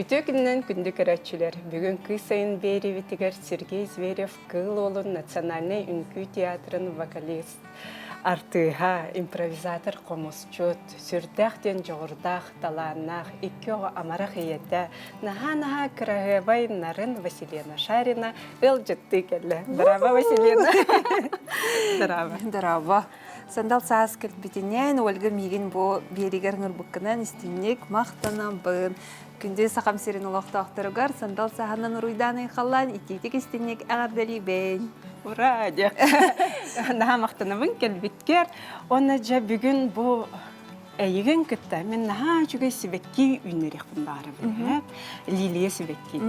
Үтүө күнүнэн күндү көрөөччүлэр! Бүгүн кыыс сайын биэриибитигэр Сергей Зверев Кыыл Уолун национальнай үҥкүү театрын вокалист, артыыһа, импровизатор, хомусчут, сүрдээх диэн дьоҕурдаах, талааннаах, икки оҕо амарах ийэтэ, наһаа-наһаа кыраһыабай нарын Василена Шарина ыалдьыттыы кэллэ. Браво, Василена! Браво! Браво! Сандал саас кэлбитинэн, Ольга миигин бу биэригэр ыҥырбыккынан истиҥник махтанабын. Күндү Сахам сирин олохтоохторугар сандал сааһынан уруйдаан айхаллаан итиитик истиҥник эҕэрдэлиибин. Ура! Дьэ, наһаа махтанабын кэлбиккэр. Уонна дьэ бүгүн бу эйигин кытта мин наһаа үчүгэй сибэкки үүннэриэхпин баҕарабын. Лилия сибэкки.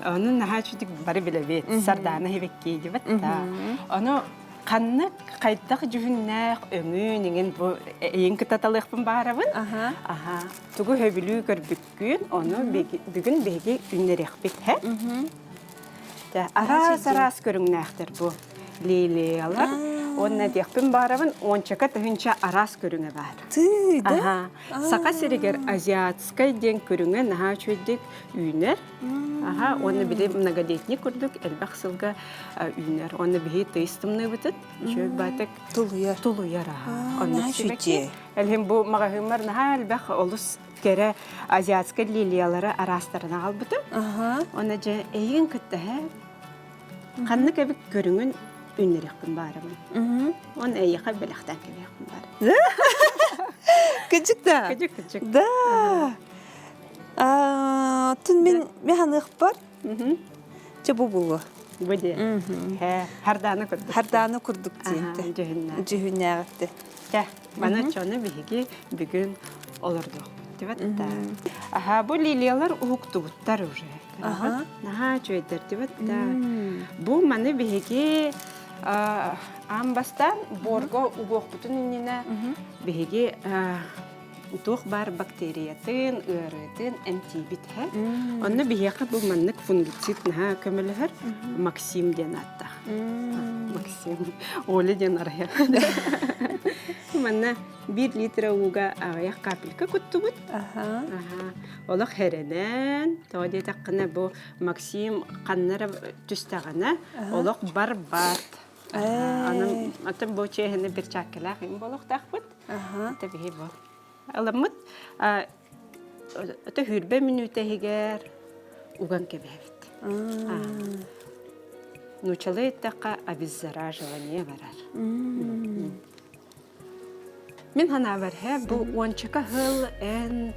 Ону наһаа үчүгдүк бары билэбит. Сардаана сибэкки диэбит да. Ону ханнык хайдах дьүһүннээх өҥүн иҥин бу эйин кытта талыахпын баҕарабын. Аха. Тугу сөбүлүү көрбүккүн, ону бүгүн биһиги үүннэриэхпит, һэ? Араас-араас көрүҥнээхтэр бу лилиялар. Уонна диэхпин баарабын, уончака тыһыынча араас көрүҥэ баар. Тыы, да? Саха сиригэр азиатскай диэн көрүҥэ наһаа үчүгэйдик үүнэр. Аха, уонна били многодетник курдук элбэх сылга үүнэр. Уонна биһи тыйыс тымныыбытын үчүгэй баатык тулуйар. Тулуйар аха. Оннук сибэкки. Элһин бу маҕаһыыммар наһаа элбэх олус кэрэ азиатскай лилиялары араастарын аҕалбытым. Уонна дьэ эйигин кытта ханнык эбит көрүҥүн үүннэриэхпин баарабын. Уонна эйиэхэ бэлэхтээн кэлиэхпин баар. Кыдьык да? Кыдьык, кыдьык. Да. Тун мин механыхпар. Чэ бу булу. Бу дии. Хардааны курдук. Хардааны курдук диэнте. Дьүһүннээҕитте. Чэ, маны чону биһиги бүгүн олордуохпут. Дибат да. Аха, бу лилиялар уһуктубуттар уже. Аха. Наһаа үчүгэйдэр дибат да. Бу маны биһиги аан бастаан буорга угуохпутун иннинэ биһиги туох баар бактериятын, ыарыытын эмтиибит һэ. Онно биһиэхэ бу маннык фунгицид наһаа көмөлөһөр Максим диэн ааттаах. Максим. Оля диэн арыйа. Манна биир литр ууга аҕыйах капелька куттубут. Аха. Олох хэрэнэн, тоҕо диэтэххинэ бу Максим ханна эрэ түстэҕинэ олох барбат. Аны атын бу чиэһини перчаткалаах им буолуохтаахпыт. Это биһи бу. Ыламмыт это хүрбэ мүнүүтэ иһигэр уган кэбиһэбит. Нуучалыы эттэххэ обеззараживание барар. Мин санаабар һэ бу уончака сыл эн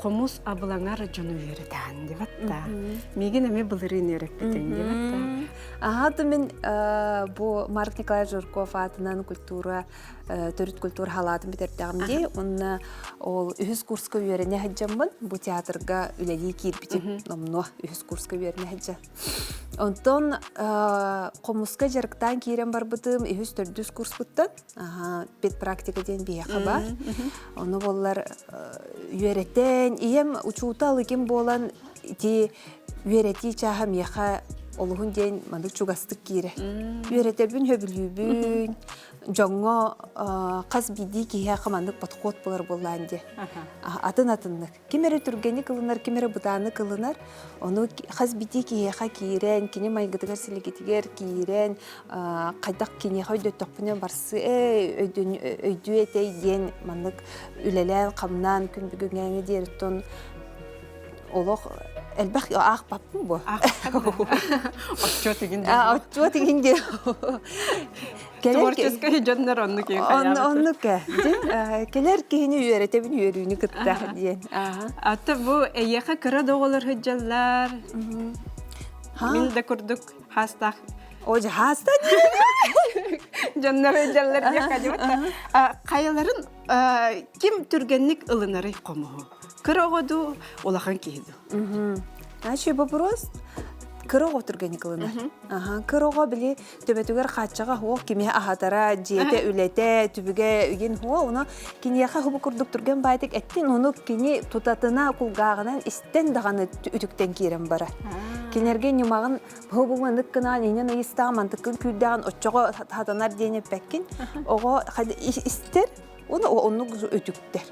хомус абылаҥар дьону үөрэтаан дебат да. Миигин эмиэ былырыын үөрэппитиҥ дебат да. Аха то мин бу Марк Николаевич Жирков аатынан культура төрүт культура халаатын бүтэрдэҕим дии. Уонна ол үһүс курска үөрэнэ сылдьаммын бу театрга үлэлии киирбитим. Номнуо үһүс курска үөрэнэ сылдьан. Онтон хомуска дьарыктаан киирэн барбытым үһүс төрдүс курспуттан педпрактика диэн биһиэхэ бар. Ону боллар үөрэтэн, ийэм учуутал игин буолан ити үөрэтии чааһа миэхэ олуһун диэн маннык чугастык киирэр. Үөрэтэбин, хөбүлүүбүн, дьоҥҥо хас биирдии киһиэхэ маннык подход буолар буоллаан диэ. Атын атыннык. Ким эрэ түргэнник ылынар, ким эрэ бытааннык ылынар. Ону хас биирдии киһиэхэ киирэн, кини майгытыгар силигитигэр киирэн, хайдах киниэхэ өйдөттөхпүнэ барсы ээ өйдүө этэй диэн маннык үлэлээн-хамнаан күн бүгүҥҥээҥи диэриттэн олох элбэх аахпаппын бу. Отчуот игин Отчуот игин диэн. Творческай дьоннор оннук Оннук кэлэр киһини үөрэтэбин үөрүүнү кытта диэн. Ата бу эйиэхэ кыра да оҕолор сылдьаллар. Мин да курдук хаастаах О, хаста дьоннор сылдьаллар диэххэ дьыбыт. Хайаларын ким түргэнник ылынарый хомуһу? Кыра оҕо дуу, улахан киһи дуу? Значит, вопрос кыра оҕо түргэнник ылынар. Аха, кыра оҕо били төбөтүгэр хааччаҕа хуох кимиһэ аһатара, дьиэтэ, үлэтэ, түбүгэ үгин хуо, ону киниэхэ хубу курдук түргэн баайтык эттин, ону кини тутатына кулгааҕынан истэн даҕаны үтүктэн киирэн барар. Кинилэргэ ньымаҕын хубу манык гынаан инэн ыйыстаҕын мантыккын күүрдэҕин оччоҕо хатанар диэн эппэккин. Оҕо истэр, Уну оннук үтүктэр.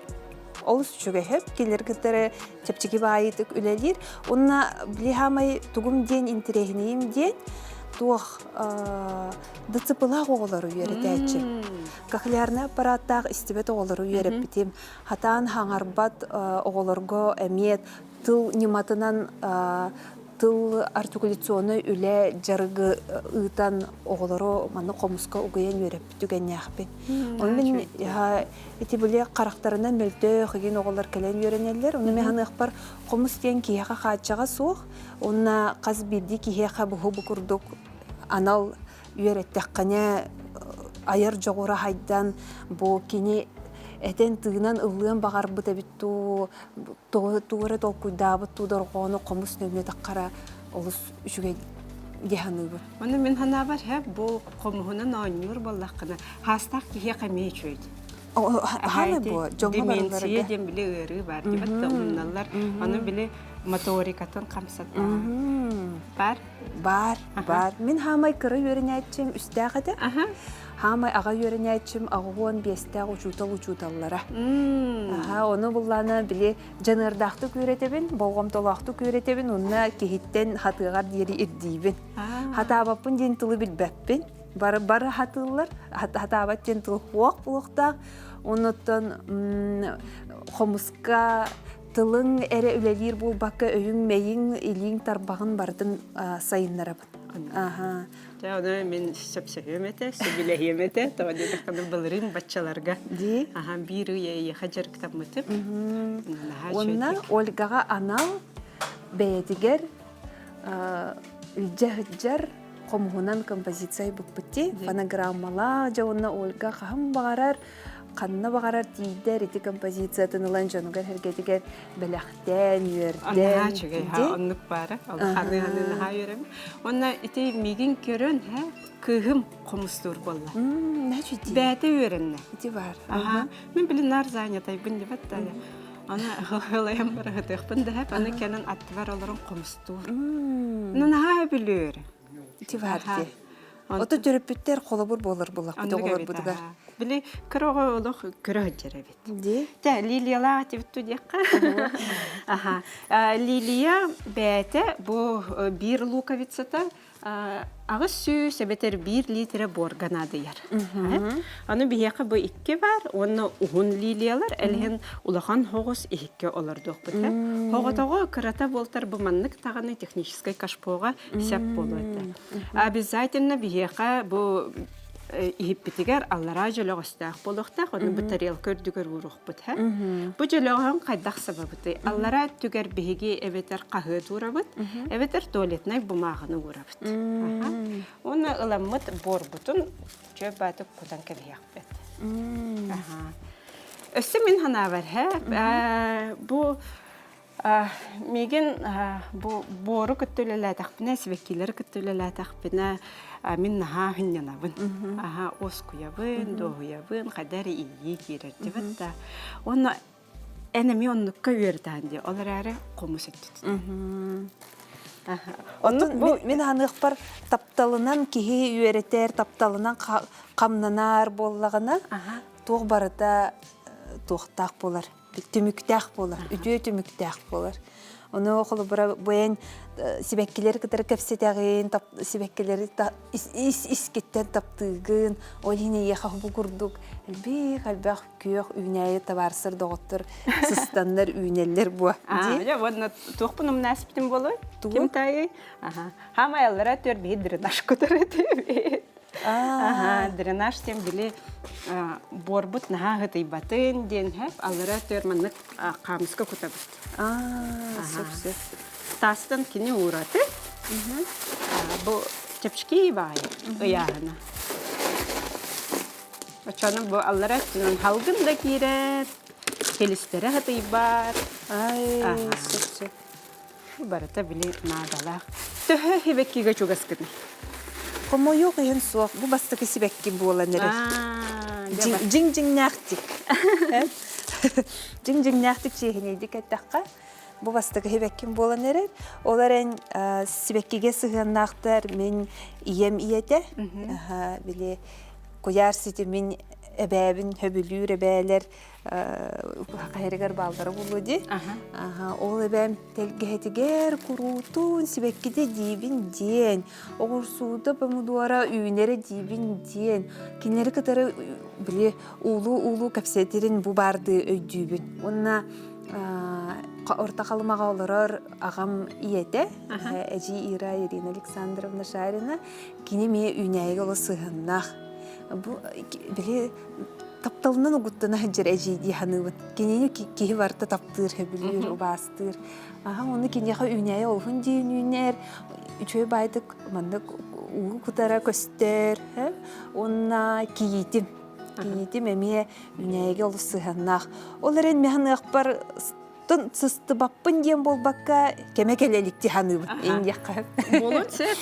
Олус үчүгэй сөп. Кинилэр кытары чэпчэки баайытык үлэлиир. Уонна били хаамай тугум диэн интэриэһинэйим диэн туох ДЦП-лаах оҕолору үөрэтээччи. Кохлеарнай аппараттаах истибэт оҕолору үөрэппитим. Хатаан хаҥарбат оҕолорго эмиэ тыл ньыматынан тыл артикуляционнай үлэ дьарыгы ыытан оҕолору манна хомуска угуйан үөрэппит түгэннээхпин. Ону мин ити били харахтарынан мөлтөөх игин оҕолор кэлэн үөрэнэллэр. Ону мин ханыахпар хомус диэн киһиэхэ хааччаҕа суох. Уонна хас биирдии киһиэхэ буһу бу курдук анал үөрэттэххинэ айар дьоҕура хайдан бу кини этэн тыынан ыллыан баҕарбыт эбит дуу тугу эрэ толкуйдаабыт дуу дорҕоону хомус нөҥүө таххара олус үчүгэй дии саныыбын. Ону мин санаабар һэ бу хомуһунан оонньуур буоллаххына хаастаах киһиэхэ эмиэ үчүгэй. Хаана бу дьоҥҥо Деменция диэн били ыарыы баар дибэт да умналлар. Ону били моторикатын хамсатар. Бар? Бар, бар. Мин хаамай кыра үөрэнээччим үстээх этэ. Хаамай аҕа үөрэнээччим аҕуон биэстээх учуутал учууталлара. Аха, ону буллаана били дьаныардаахтык үөрэтэбин, болҕомтолоохтук үөрэтэбин, уонна киһиттэн хатыаҕар диэри ирдиибин. Хатаабаппын диэн тылы билбэппин. Бары бары хатыыллар, хатаабат диэн тыл хуох буолуохтаах. Онуттан хомуска тылыҥ эрэ үлэлиир буолбакка өйүҥ-мэйиҥ, илииҥ тарбаҕын барытын сайыннарабын. Аха. Дьэ, ону мин сөпсөһүөм этэ, сөбүлэһиэм этэ. Тоҕо диэтэххинэ былырыын баччаларга Дии. аха биир ый эйиэхэ дьарыктаммытым. Наһаа Уонна үчүгэйдик. Ольгаҕа анал бэйэтигэр илдьэ сылдьар хомуһунан композиция айбыппыт дии. Фонограммалаах дьэ уонна Ольга хаһан баҕарар ханна баҕарар тиийдэр ити композициятын ылан дьонугар-сэргэтигэр бэлэхтээн, үөрдэн. Наһаа үчүгэй, оннук баара. Ханыы-ханыы наһаа үөрэбин. Уонна ити миигин көрөн, кыыһым хомустуур буолла. Бэйэтэ үөрэннэ. Ити баар. Аха. Мин билин наар занятайбын дебет да. Аны ылайан барахытыахпын да аны кэнэн аттыбар олорон хомустуур. Наһаа бүлүөр. Ити баар дии. Ото төрөппүттэр холобур буолар буоллахпыт оҕолорбутугар. Били кыра оҕо олох көрө сылдьар эбит. Дии. Тэ Лилиялаах этибит диэххэ. Аха. Лилия бэйэтэ бу биир луковицата 800 эбэтэр биир литрэ буорга наадыйар. Аны биһиэхэ бу икки бар уонна уһун лилиялар элиһин улахан хоҕус иһикке олордуохпут. Хоҕотоҕо кырата буолтар бу маннык таҕаны техническай кашпоҕа сөп буолуо этэ. Обязательно биһиэхэ бу иһиппитигэр аллараа дьөлөҕөстөөх буолуохтаах, ону бу тарелка үрдүгэр ууруохпут. Бу дьөлөҕөһүн хайдах сабабытый? Аллараа өттүгэр биһиги эбэтэр хаһыат уурабыт, эбэтэр туалетнай бумааҕыны уурабыт. Уонна ыламмыт буорбутун чөп баатык кутан кэбиһиэхпит. Өссө мин санаабар, бу Миигин бу буору кытта үлэлээтэхпинэ, сибэккилэри кытта үлэлээтэхпинэ, мин наһаа сынньанабын. Аһа уоскуйабын, дуоһуйабын, хайда эрэ иэйии киирэр дибэт да. Уонна эн эмиэ оннукка үөрдээн дии, ол эрээри хомус өттүтүнэн. Оннук бу мин аныахпар тапталынан киһи үөрэтэр, тапталынан хамнанар буоллаҕына, туох барыта туохтаах буолар. түмүктээх буолар, үтүө түмүктээх буолар. Ону холобура бу эн сибэккилэри кытары кэпсэтэҕин, сибэккилэри ис искиттэн таптыыгын, ол иһин эйиэхэ бу курдук элбэх элбэх күөх үүнээйи табаарсар доҕоттор сыстаннар үүнэллэр буо. Дьэ, уонна туохпун умнаспытым буолуой? Ким таайый? Аха. Хаамайаллара түөр биһи дренаж кутар этибит. Аха, дренаж диэн били буорбут наһаа ыһытыйбатын диэн хэп аллара өттүгэр маннык хаамыска кутабыт. Сөп сөп. Таастан кини уураты. Бу чэпчэки баайы ыйааһына. Оччону бу аллара өттүнэн халгын да киирэр, кэлистэрэ хатыйбат. Ай, сөп сөп. Барыта били наадалаах. Төһө сибэккигэ чугаскыный? Хомойуох иһин суох, бу бастакы сибэкки буолан эрэр. Дьиҥ-дьиҥнээхтик. Дьиҥ-дьиҥнээхтик чиэһинэйдик эттэххэ, бу бастакы сибэкким буолан эрэр. Ол эрэн сибэккигэ сыһыаннаахтар мин ийэм ийэтэ. Били куйаар ситимин эбээбин хөбүлүүр эбээлэр хайарыгар бааллара буолуо дии. Ол эбээм тэлгэһэтигэр куруутун сибэккитэ диибин диэн, оҕурсуута помудуора үүнэрэ диибин диэн, кинилэри кытары били уулуу-уулуу кэпсэтирин бу баардыы өйдүүбүн. Уонна Орто Халымаҕа олорор аҕам ийэтэ, эдьиий Ира Ирина Александровна Шарина, кини эмиэ үүнээйигэ олус сыһыаннаах. Бу били тапталынан угуттана сылдьар эдьиий дии саныыбын. Кинини киһи барыта таптыыр, сөбүлүүр, убаастыыр. Аха, ону киниэхэ үүнээйи олуһун диэн үүнэр, үчүгэй баайдык маннык уу кутара көстөр, уонна кийиитим. Кийиитим эмиэ үүнээйигэ олус сыһыаннаах. Ол эрэн мин саныахпар сыстыбаппын диэн буолбакка кэмэ кэлэ илик дии саныыбын индиэххэ. Буолуон сөп.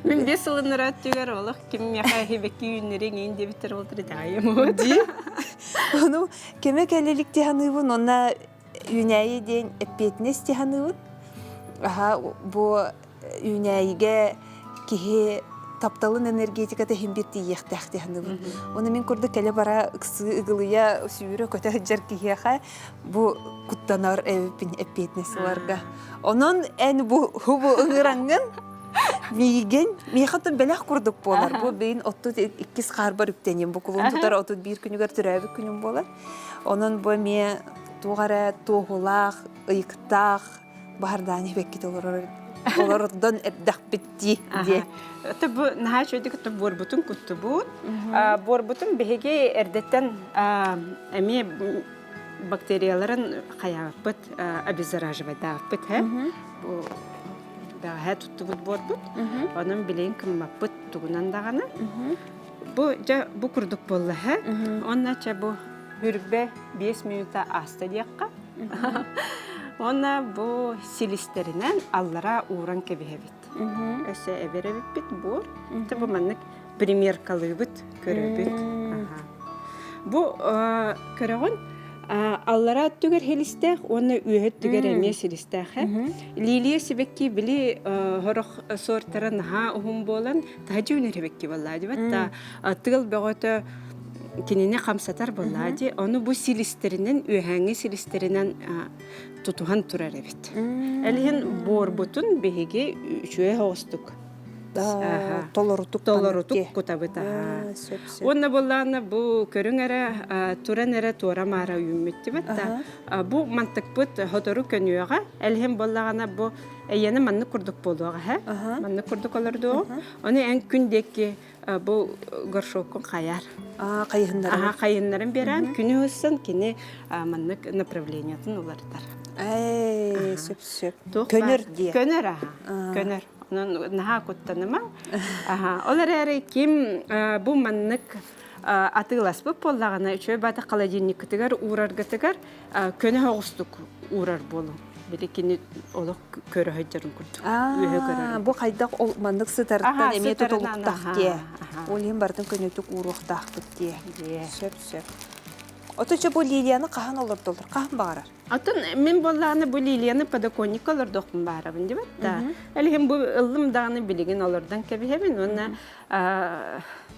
Мин биэс сылын өттүгэр олох ким миэхэ хибэки үүннэриҥ иин диэбиттэр буолтар итэҕэйиэм дии. Ону кэмэ кэлэ илик дии саныыбын уонна үүнээйи диэн эппиэтинэс дии саныыбын. Аха бу үүнээйигэ киһи тапталын энергетиката иһин биир тиийиэхтээх дии саныыбын. Уонна мин курдук кэлэ-бара ыксыы ыгылыйа сүүрэ-көтө сылдьар киһиэхэ бу куттанар эбиппин эппиэтинэс ыларга. Онон эн бу бу ыҥыраҥҥын миигин миэхэ оттон бэлэх курдук буолар. Бу бэйин оттут иккис хаарбар үктэниим. Бу кулун тутар 31 күнүгэр төрөөбүт күнүм буолар. Онон бу эмиэ туох эрэ туоһулаах, ыйыктаах баһардаан эбэккит олорор олордон эрдэхпит дии диэ. Это бу наһаа үчүгэйдик кытта буорбутун куттубут. Буорбутун биһиги эрдэттэн эмиэ бактерияларын хайаабыппыт, обеззараживайдаабыппыт һэ. Бу бэҕэһээ туттубут буорбут. Онон билигин кыммаппыт тугунан даҕаны. Бу дьэ бу курдук буолла һэ. Онно чэ бу хүрбэ 5 минута ааста диэххэ. Уонна бу силистэринэн аллара ууран кэбиһэбит. Өссө эбэр эбиппит буор. Бу маннык примеркалыыбыт, көрөбүт. Бу көрөҕүн аллара өттүгэр силистээх уонна үөһэ өттүгэр эмиэ силистээх. Лилия сибэкки били сорох сортара наһаа уһун буолан таһдьа үүнэр эбикки буоллаа дибэт да тыал бөҕөтө кинини хамсатар буоллаа дии ону бу силистэринэн үөһээҥҥи силистэринэн тутуһан турар эбит элиһин буорбутун биһиги үчүгэй соҕустук толорутук толорутук кутабыт уонна буоллаҕына бу көрүҥ эрэ туран эрэ туора маара үүммүттүбүт да бу мантыкпыт сотору көнүөҕэ элиһин буоллаҕына бу эйиэнэ маннык курдук буолуоҕа һэ маннык курдук олордуоҕу ону эн күн диэки бу горшоккун хайар. Хайыһыннарын. Хайыһыннарын биэрэн күнү ыссан кини маннык направлениетын уларытар. Ээ, сөп сөп. Көнөр диye. Көнөр аха. Көнөр. Онон наһаа куттаныма. Аха. Ол эрээри ким бу маннык атыыласпыт буоллаҕына үчүгэй баата холодильниккытыгар уураргытыгар көнө соҕустук уурар буолуҥ. Били кини олох көрө сылдьарын курдук. Үөһэ көрөр. Бу хайдах ол маннык сытарыттан эмиэ тутулуктах диэ. Ол иһин барытын көнөтүк ууруохтаахпыт диэ. Сөп сөп. Отуча бу лилияны хаһан олордоллор? Хаһан баҕарар? Атын мин буоллаҕына бу лилияны подоконникка олордуохпун баарабын дибэт да. Элиһин бу ыллым даҕаны билигин олордон кэбиһэбин уонна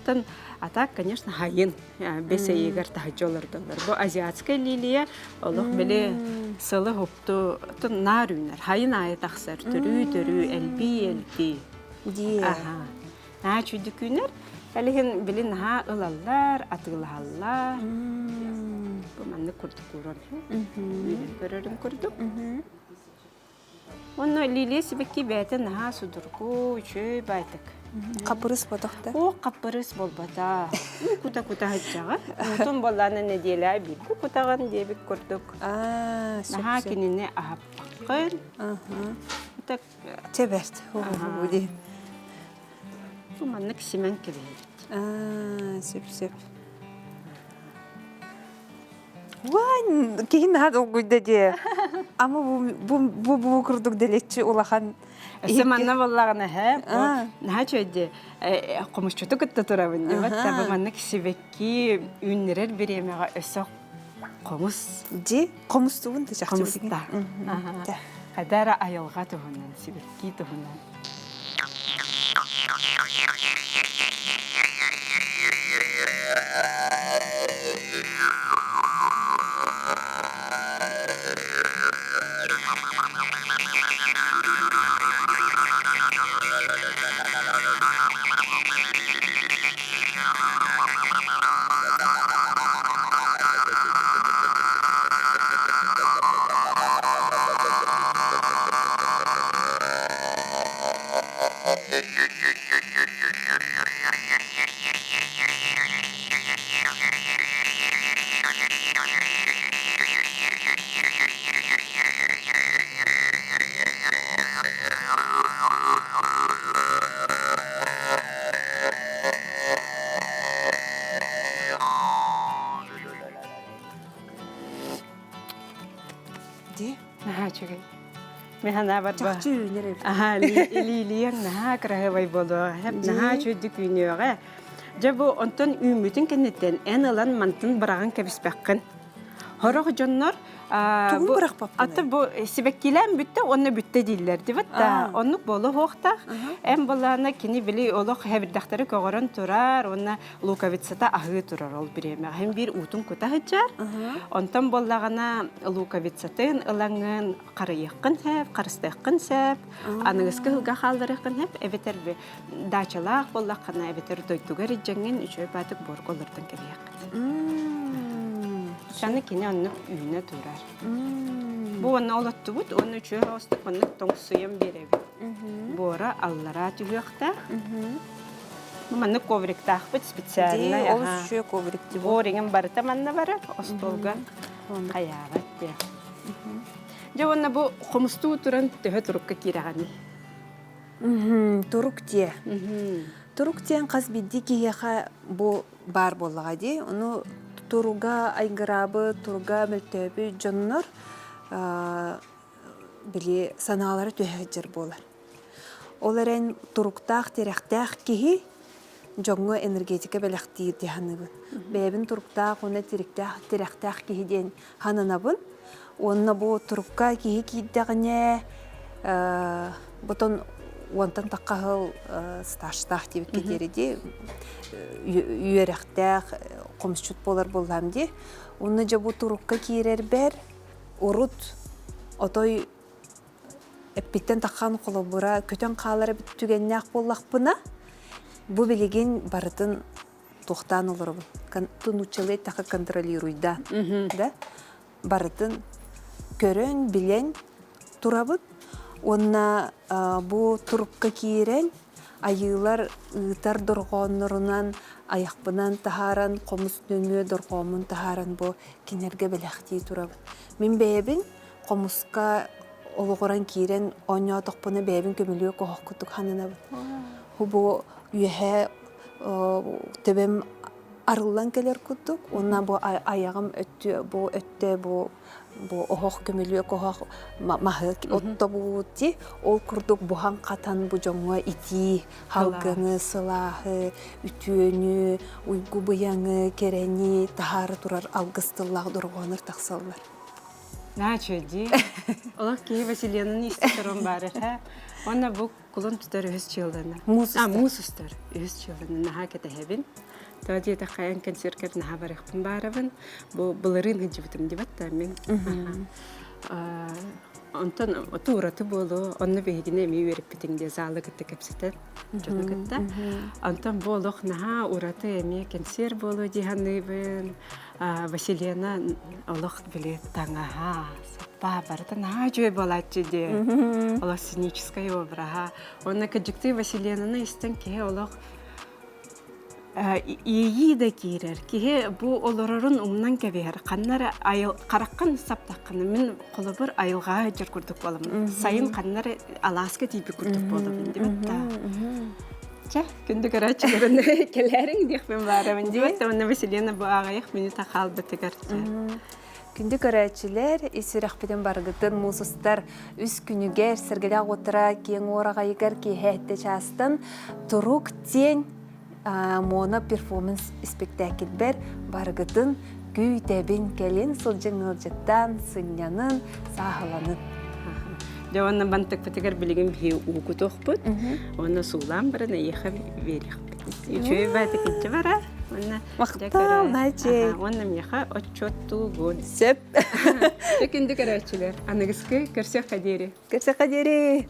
тан а так, конечно, хайын бэс ыйыгар таһырдьа олордоллор. Бу азиатская лилия олох били сылы хупту наар үүнэр. Хайын аайы тахсар. Төрүү-төрүү, элбии-элбии. Дии. Аха. Наһаа үчүйдүк үүнэр. Элиһин били наһаа ылаллар, атыылаһаллар. Бу маннык курдук ууран. Үүнэн көрөрүм курдук. Онно Лилия сибэкки бэйэтэ наһаа судургу, үчүгэй баайтык. Хаппырыс ботох да? Оо, хаппырыс буолбата. Кута-кута сылдьаҕын. Уутун буоллаана нэдиэлэҕэ биирдэ кутаҕын диэбит курдук. Наһаа кинини аһаппаккын. Так Чэ бэрт. Бу маннык симэн кэбиһэбит. Сөп-сөп. Уань, киһи наһаа долгуйда дии. Ама бу бу бу курдук дэлэччи улахан Өссө манна буоллаҕына һэ, наһаа үчүгэй хомусчуту кытта турабын диэбэт да бу маннык сибэкки үүннэрэр бириэмэҕэ өссө хомус Дьи, хомустубун да чахчы хомуста. Хайда эрэ айылҕа туһунан, сибэкки туһунан. Ди? Наһаа үчүгэй. Мин санаабар ба. Чахчы үүнэр эбит. Аһаа, лилияҥ наһаа кыраһыабай буолуоҕа. Хэп наһаа үчүгэйдик үүнүөҕэ. Дьэ бу онтон үүммүтүн кэнниттэн эн ылан мантын быраҕан кэбиспэххин. Хорох дьоннор Тугун бырахпаппыный? Аты бу сибэккилээн бүттэ уонна бүттэ дииллэр дибит да оннук буолуохтаах. Эн былаана кини били олох хэбирдэхтэри көҕөрөн турар уонна луковицата аһыы турар ол бириэмэ. Һин биир уутун кута сылдьар. Онтон буоллаҕына луковицатын ылаҥын харыйыаххын сөп, харыстыаххын сөп, аныгыскы сылга хаалларыаххын сөп, эбэтэр даачалаах буоллаххына, эбэтэр дойдугар илдьэҥҥин үчүгэй баатык буорга олордон кэбиһиэххин сөп. Аны кини оннук үүнэ турар. Бу уонна олоттубут уонна үчүгэй оҕустук маннык тоҥсуйан биэрэбит. Буора аллараа түһүөхтээх. Бу маннык ковриктаахпыт специальный. Дии, олус үчүгэй коврик дии. Буориҥын барыта манна барар, остуолга хайаабат диэн. Дьэ уонна бу хомустуу туран төһө турукка киирэҕиний? Турук диэ. Турук диэн хас биирдии киһиэхэ бу баар буоллаҕа дии. Ону туруга айгыраабыт, туруга мөлтөөбүт дьоннор били санаалара түһэ сылдьар буолар. Ол эрэн туруктаах, тирэхтээх киһи дьоҥҥо энергетика бэлэхтиир дии саныыбын. Бэйэбин туруктаах уонна тириктээх, тирэхтээх киһи диэн сананабын. Уонна бу турукка киһи киирдэҕинэ, бутон уонтан тахха сыл стажтаах диэбиккэ диэри дии, үөрэхтээх хомусчут буолар буоллаам дии. Уонна дьэ бу турукка киирэрбэр урут отой эппиттэн таххан холобура көтөн хаалар эбит түгэннээх буоллахпына, бу билигин барытын туохтаан олоробун. Нууччалыы эттэххэ контролируйда. Да? Барытын көрөн, билэн турабыт. Уонна бу турукка киирэн айыылар ыытар дорҕооннорунан айахпынан таһааран, хомус нөҥүө дорҕооммун таһааран бу кинилэргэ бэлэхтии турабын. Мин бэйэбин хомуска олоҕуран киирэн оонньоотохпуна бэйэбин көмүлүөк оһох курдук сананабын. Бу үөһэ төбөм арыллан кэлэр курдук уонна бу айаҕым өттү бу өттө бу бу оһох көмүлүөк оһох маһы оттобути ол курдук буһан хатан бу дьоҥҥо итии халганы сылааһы үтүөнү уйгу быйаҥы кэрэни таһаара турар алгыс тыллаах дорҕооннор тахсаллар. Наача дии. Олох киһи Василианын истэ туран баар этэ. Уонна бу кулун тутар үһүс чыыллана. Муус устар. Муус устар үһүс чыыллана наһаа кэтэһэбин. Тоҕо диэтэххэ эн концерткэр наһаа барыахпын баарабын. Бу былырыын сылдьыбытым дибэт да мин. Онтон оту ураты буолуо, онно биһигини эмиэ үөрэппитиҥ диye залы кытта кэпсэтэн дьону кытта. Онтон бу олох наһаа ураты эмиэ кэнсиэр буолуо дии саныыбын. Василена олох били таҥаһа, саппаа барыта наһаа үчүгэй буолааччы дии. Олох сценическай обраһа. Уонна кырдьыктыы Василенаны истэн киһи олох иэйии да киирэр. Киһи бу олорорун умнан кэбиһэр. Ханна эрэ хараххын саптаххына мин холобур айылҕаҕа сылдьар курдук буоламмын. Сайын ханна эрэ алааска тиийбит курдук буолабын диэбит да. Чэ, күндү көрөөччүлэрин кэлээриҥ диэхпин баарабын диэбит уонна Василина бу аҕыйах мүнүүтэ хаалбытыгар Күндү көрөөччүлэр, ис сүрэхпитин барыгытын муус устар үс күнүгэр Сэргэлээх уоттара киэҥ уораҕайыгар киэһэ эттэ чаастан Турук диэн моно перформанс испэктээкилбэр барыгытын күүтэбин кэлин сылдьыҥ ыалдьыттаан сынньанын сааһыланын Дьэ уонна бантыкпытыгар билигин биһи уу кутуохпут уонна суулаан баран эйиэхэ биэриэхпит. Үчүгэй баатык илдьэ барар уонна Махтал, Начей. Уонна миэхэ отчуоттуугун. Сөп. Дьэ күндү көрөөччүлэр, аныгыскы көрсүөххэ диэри. Көрсүөххэ диэри.